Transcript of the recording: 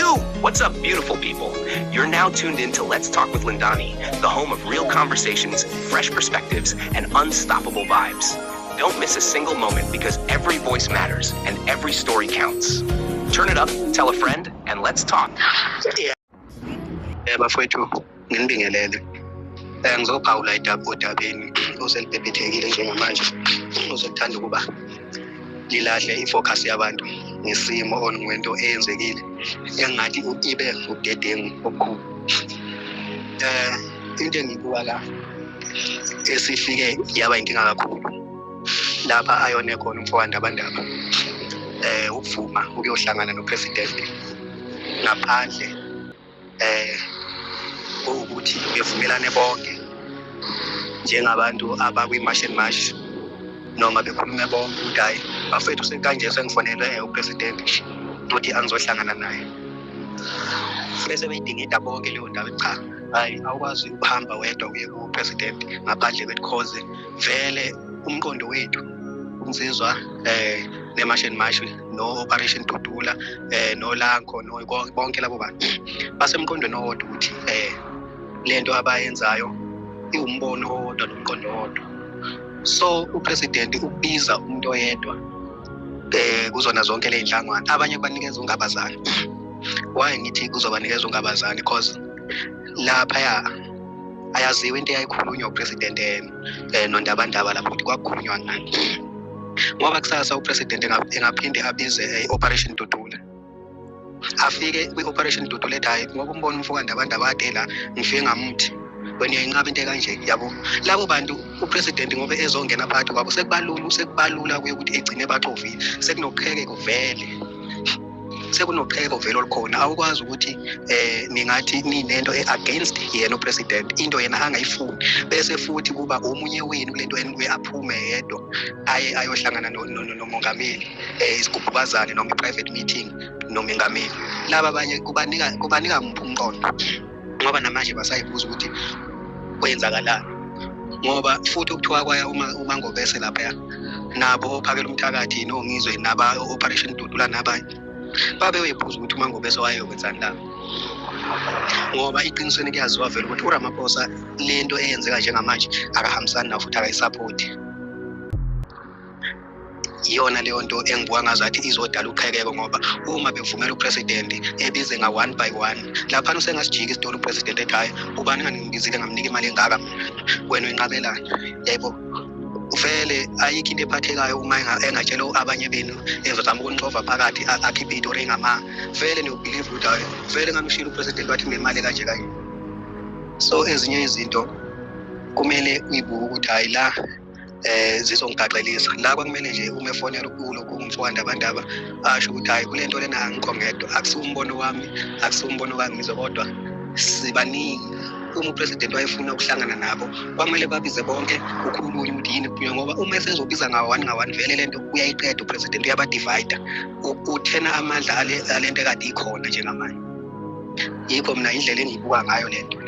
What's up, beautiful people? You're now tuned in to Let's Talk with Lindani, the home of real conversations, fresh perspectives, and unstoppable vibes. Don't miss a single moment because every voice matters and every story counts. Turn it up, tell a friend, and let's talk. Yeah, bafowethu nginibingelele. Ngizophawula idaba odabeni oselibhebhethekile njengamanje osekuthanda ukuba lilahle ifocus yabantu ngesimo or ngento eyenzekile engathi ibe ubudedengu obukhulu. Into engiyibuka la esifike yaba inkinga kakhulu lapha ayone khona umfo kaNdabandaba ukuvuma ukuyohlangana nopresident ngaphandle ukuthi bevumelane bonke njengabantu abakwi-March and March noma bekhulume bonke ukuthi hhayi bafethu sekanje sengifonelwe upresident ukuthi angizohlangana naye, bese beyidingida bonke leyo ndawo. Cha, hhayi, awukwazi ukuhamba wedwa uye ku-president ngaphandle kwethu, vele umqondo wethu unsizwa ne-March and March no-Operation Dudula noLanko no bonke labo bantu basemqondweni owodwa ukuthi lento abayenzayo iwumbono owodwa nomqondo owodwa. So upresident ukubiza umuntu oyedwa kuzona zonke le zinhlangano, abanye kubanikeza ungabazane. Why ngithi kuzobanikeza ungabazane? Because laphaya ayaziwa into eyayikhulunywa upresident noNdabandaba lapho ukuthi kwakukhulunywa ngani, ngoba kusasa upresident engaphinde abize i-Operation Dudula, afike kwi-Operation Dudula ethi hhayi, ngoba umbona umfo kaNdabandaba ade la, ngifike ngamuthi wena uyayinqaba into ekanje yabo. Labo bantu upresident ngoba ezongena phakathi kwabo sekubalula kuye ukuthi egcine baxovile. Sekunoqhekeko vele, sekunoqhekeko vele olukhona. Awukwazi ukuthi ningathi ninento e-against yena upresident, into yena angayifuni, bese futhi kuba omunye wenu kulento enikuye aphume yedwa aye ayohlangana nomongameli isigubhukazane noma i-private meeting nomengameli. Laba abanye kubanika muphi umqondo? Ngoba namanje basayibuza ukuthi kwenzakalani, ngoba futhi okuthiwa kwaya uma ngobese laphaya nabo ophakela umthakathi noNgizwe naba Operation Dudula nabanye babe uyibuza ukuthi uma ngobese wayeyokwenzani la, ngoba iqinisweni kuyaziwa vele ukuthi uRamaphosa lento eyenzeka njengamanje akahambisani nawo futhi akayisapoti. Iyona leyo nto engibuka ngazathi izodala uqhekeko, ngoba uma bevumela upresident ebize nga-one by one laphana usengasijika isitori upresident ethi hhayi, ubani ngangibizile ngamnika imali engaka mina, wena uyinqabelani? Yebo, vele ayikho into ephathekayo uma engatshela abanye benu ezozama ukunixova phakathi akhiphe itori engamanga, vele niyobelieve ukuthi hhayi, vele nganushilo upresident wathi kunemali kanje kanje. So ezinye izinto kumele uyibuke ukuthi hhayi, la zizongigaxelisa la. Kwakumele nje uma efonela kulokhu umfo kaNdabandaba asho ukuthi hhayi, kule nto lena angikho ngedwa, akusiwo umbono wami, akusiwo umbono kaNgizwe, kodwa sibaningi. Uma upresident wayefuna ukuhlangana nabo kwakumele babize bonke, kukhulunywe ukuthi yini kuphuma, ngoba uma esezobiza nga-one nga-one vele lento uyayiqeda upresident, uyabadivida, uthena amandla ale nto ekade ikhona njengamanje. Yikho mina indlela engiyibuka ngayo lento.